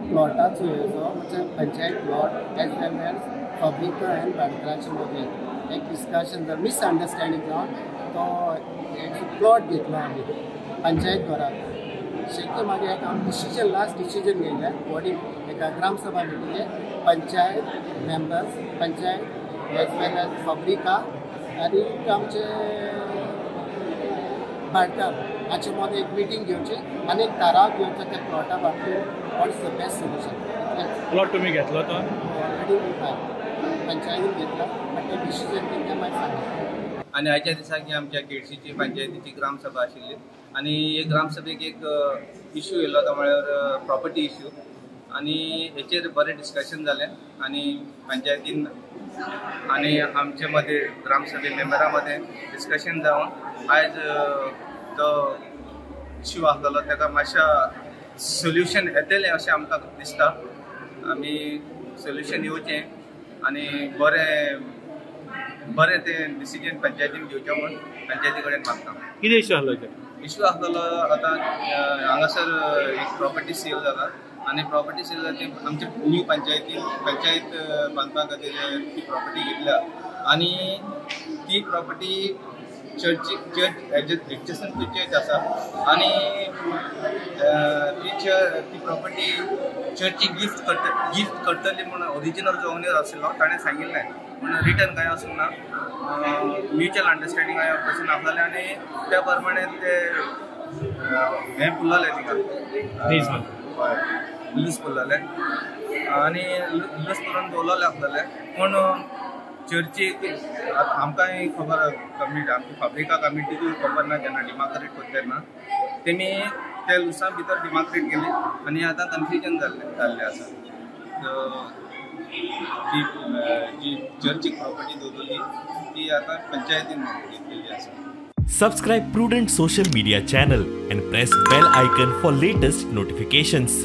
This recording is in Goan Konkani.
प्लॉटाचो जो म्हणजे panchayat plot as well as Fabrica आनी भाटकाराचे मदीं एक डिस्कशन जावन मिसअंडरस्टँडींग जावन तो एक प्लॉट घेतलो आमी पंचायत घराक शेकी मागीर एक आमी डिसिजन लास्ट डिसिजन घेयलें बॉडी एका gram sabha मिटिंगेक panchayat members panchayat as well as Fabrica आनी आमचे भाटकार हाचे मदीं एक मिटींग घेवची आनी एक थाराव घेवचो त्या प्लॉटा बाबतींत what is the best solution. Plot तुमी घेतलो तो ऑलरेडी पंचायतीन घेतला बट ते डिसिजन तेंकां मागीर सांगलें. आनी आयच्या दिसाक ही आमच्या केडसीची पंचायतीची ग्रामसभा आशिल्ली आनी हे ग्रामसभेक एक इश्यू येयलो तो म्हळ्यार प्रॉपर्टी इश्यू आनी हेचेर बरें डिस्कशन जालें आनी पंचायतीन आनी आमचे मदें ग्रामसभे मेंबरा मदें डिस्कशन जावन आयज तो इश्यू आसलेलो ताका मातशा सोल्युशन येतलें अशें आमकां दिसता. आमी सोल्युशन येवचें आनी बरें बरें तें डिसिजन पंचायतीन घेवचें म्हूण पंचायती कडेन मागता. कितें इश्यू आसलो? इश्यू आसलेलो आतां हांगासर एक प्रॉपर्टी सेल जाता आनी प्रॉपर्टी सेल जाता ती आमच्या न्यू पंचायतीन पंचायत बांदपा खातीर ती प्रॉपर्टी घेतल्या आनी ती प्रॉपर्टी चर्ची चर्च एडजसंट टू चर्च आसा आनी ती प्रॉपर्टी चर्ची गिफ्ट करतली म्हूण ओरिजिनल जो ओनर आशिल्लो ताणें सांगिल्लें पूण रिटर्न कांय वचूंक ना. म्युच्युअल अंडरस्टँडींग कांय वचून आसलेलें आनी त्या प्रमाणे ते हें पुरलेलें तिका लूज पुरलेलें आनी लूज पुरोवन दवरलेलें आसलेलें पूण चर्चीक आमकांय खबर कमिटी आमची फाब्रिका कमिटीकूय खबर ना जेन्ना डिमार्केट करता तेन्ना तेमी त्या लुसां भितर डिमार्केट केली आनी आतां कन्फ्युजन जाल्लें आसा. ती जी चर्चीक प्रॉपर्टी दवरली ती आतां पंचायतीन घेतलेली आसा. Subscribe Prudent Social Media channel and press bell icon for latest notifications.